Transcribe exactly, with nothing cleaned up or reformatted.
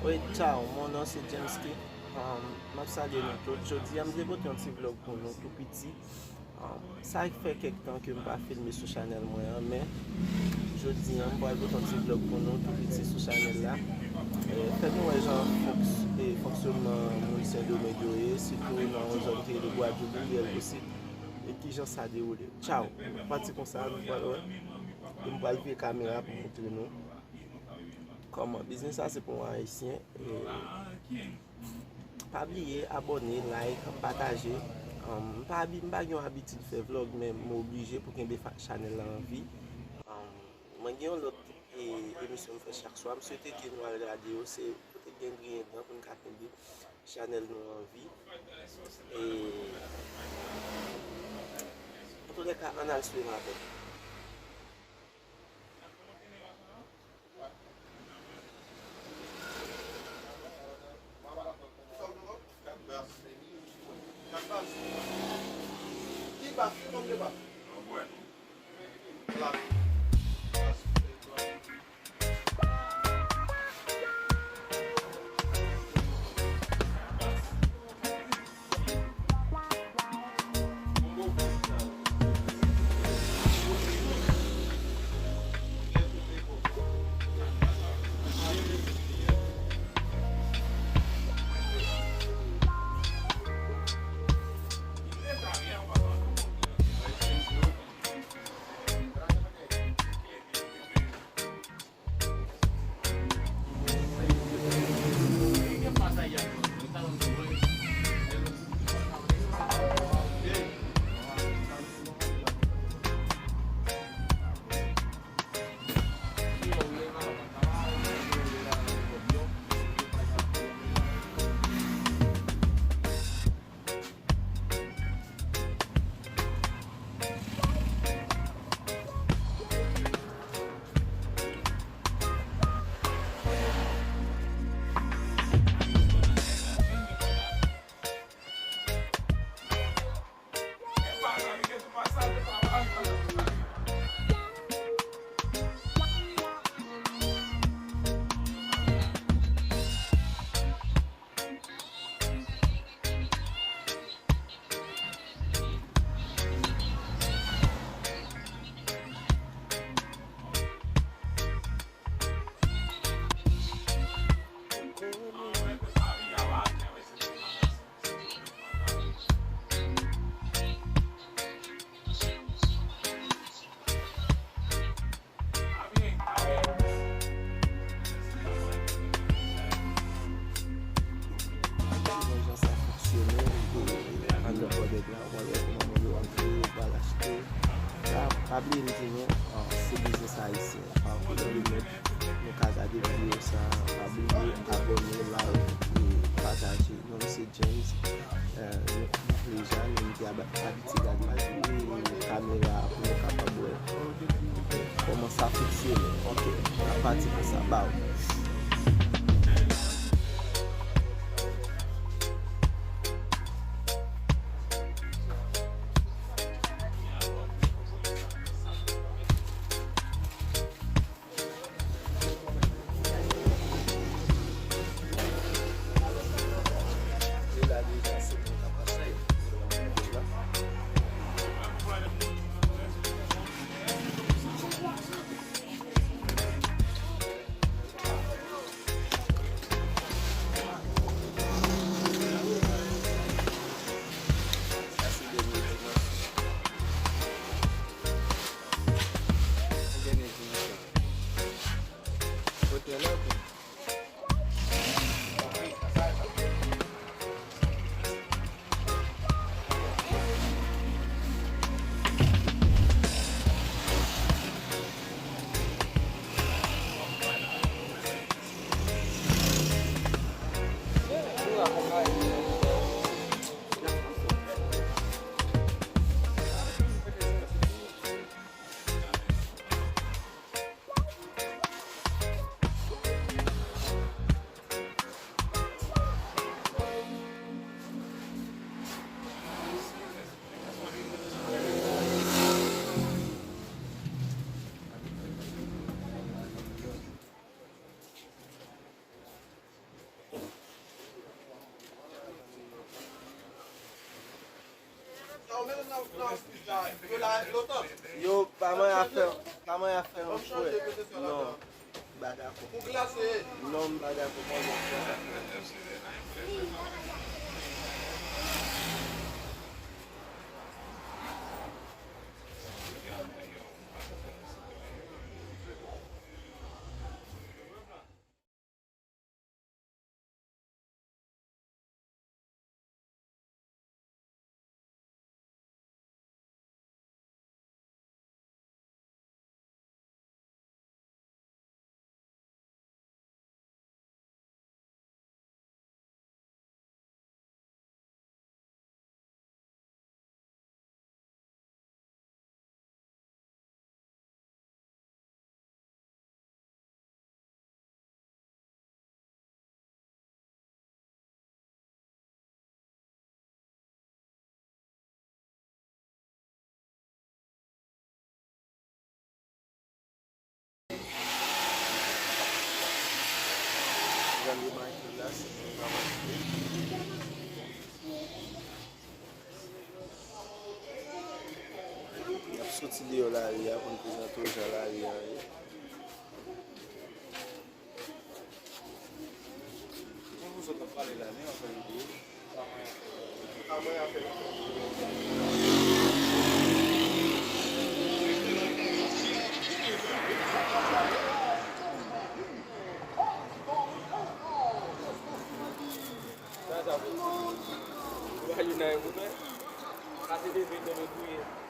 Wi, tchao, mon non se James K. Um, m ap salye nou tout. Jodi a, m vle pote yon ti vlog pou nou tou piti. Um, sa fè kèk tan ke m pa filme sou chanèl mwen an, men jodi a, m pral pote yon ti vlog pou nou tou piti sou chanèl la. E, fè nou wè jan fonks-, e, fonksyonman moun Sendomeng yo ye, sitou nan yon zòn ki rele Gwadloup, Riyèl Gosip, e kijan sa dewoule. Tchao! Pati konsa, nou pral wè. E m pral vire kamera pou montre nou kòman biznis sa se pou yon Ayisyen. E pa bliye abòne, like, pataje. Um, m pa abi-, m pa gen yon abitid fè vlog, men m oblije pou kenbe fa-, chanèl la an vi. Um, mwen gen yon lòt, e, emisyon m fè chak swa. M swete ke nou al gade yo. Se pou te byen griyen dan pou n ka kenbe chanèl nou an vi. E, antoulèka, ann al swiv avè m. Jan sa fonksyone, e, anndan bòdèg la, w pral wè kòman moun yo antre, yo pral achte. La, pa bliye m di nou, ah, se biznis ayisyen. Patou nan lemond, nou ka gade videyo sa, pa bliye abòne, like, e pataje. Non, se James, eh, nou deja, nou te ab-, abitye gade kamera pou nou kapab wè kòman sa fonksyone. Ok, n ap pati konsa, baw. Yo, pa manyen afè, pa manyen afè yon chwè. Non, m pa dakò. Non, m pa dakò. Y ap soti deyò lari a pou n prezante w jan lari a ye. Sa, sa, pou, pou Ayou nan e koupè. Sa se de vin de touye.